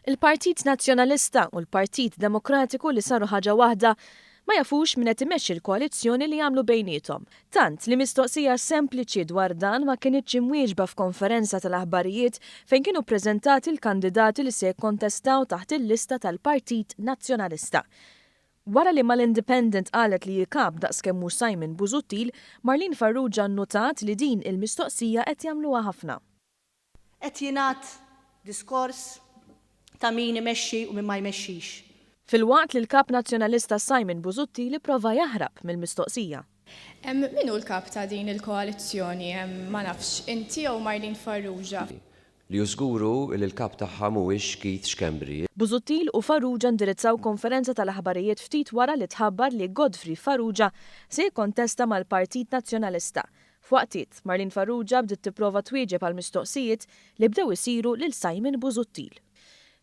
Il-Partit Nazzjonalista u l-Partit Demokratiku li saru ħaġa waħda ma jafux min qed imexxi l-koalizzjoni li għamlu bejniethom. Tant li mistoqsija sempliċi dwar dan ma kinitx imwieġba f'konferenza tal-aħbarijiet fejn kienu ppreżentati l-kandidati li se jikkontestaw taħt il-lista tal-Partit Nazzjonalista. Wara li mal-Independent qalet li hi kap daqs kemm hu Simon Busuttil, Marlene Farrugia nnutat li din il-mistoqsija qed jagħmluha ħafna. Qed jingħad diskors ta' min imexxi u min ma jmexxix. Filwaqt li l-Kap Nazzjonalista Simon Busuttil ipprova jaħrab mill-mistoqsija. Min hu l-kap ta' din il-koalizzjoni? Ma nafx, inti jew Marlene Farrugia? Li hu żgur hu li l-kap tagħha mhuwiex Keith Schembri. Busuttil u Farrugia indirizzaw konferenza tal-aħbarijiet ftit wara li tħabbar li Godfrey Farrugia se jikkontesta mal-Partit Nazzjonalista. F'waqtiet, Marlene Farrugia bdiet tipprova twieġeb għal mistoqsijiet li bdew isiru lil Simon Busuttil.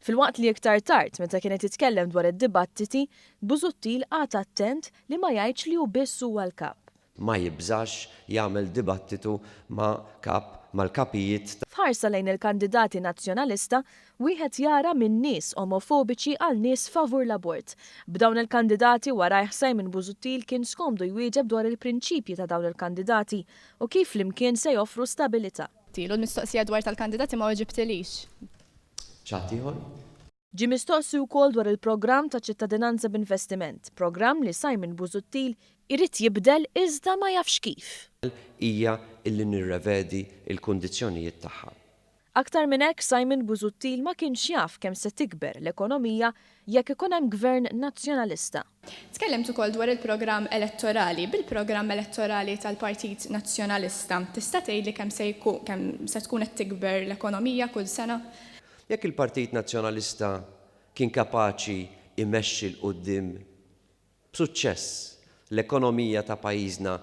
Filwaqt li iktar tard, meta kien qed jitkellem dwar id-dibattiti, Busuttil qagħad attent li ma jgħidx li hu biss huwa l-kap. Ma jibżax jagħmel dibattitu ma' kap, mal-kapijiet ta'. F'ħarsa lejn il-kandidati Nazzjonalista, Wieħed jara minn nies omofobiċi għal nies favur l-abort. B'dawn il-kandidati warajh Simon Busuttil kien skomdu jwieġeb dwar il-prinċipji ta' dawn il-kandidati u kif flimkien se joffru stabilità. U l-mistoqsija dwar tal-kandidati ma weġibtilix. Xi ħadd ieħor? Ġie mistoqsi wkoll dwar il-programm ta' ċittadinanza b'investiment, programm li Simon Busuttil irid jibdel iżda ma jafx kif. Hija illi nirrevedi l-kundizzjonijiet tagħha. Aktar minn hekk, Simon Busuttil ma kienx jaf kemm se tikber l-ekonomija jekk ikun hemm Gvern Nazzjonalista. Tkellimt ukoll dwar il-programm elettorali. Bil-programm elettorali tal-Partit Nazzjonalista, tista' tgħidli kemm se jkun kemm se tkun qed tikber l-ekonomija kull sena? Jekk il-Partit Nazzjonalista kien kapaċi jmexxi 'l quddiem b'suċċess l-ekonomija ta' pajjiżna.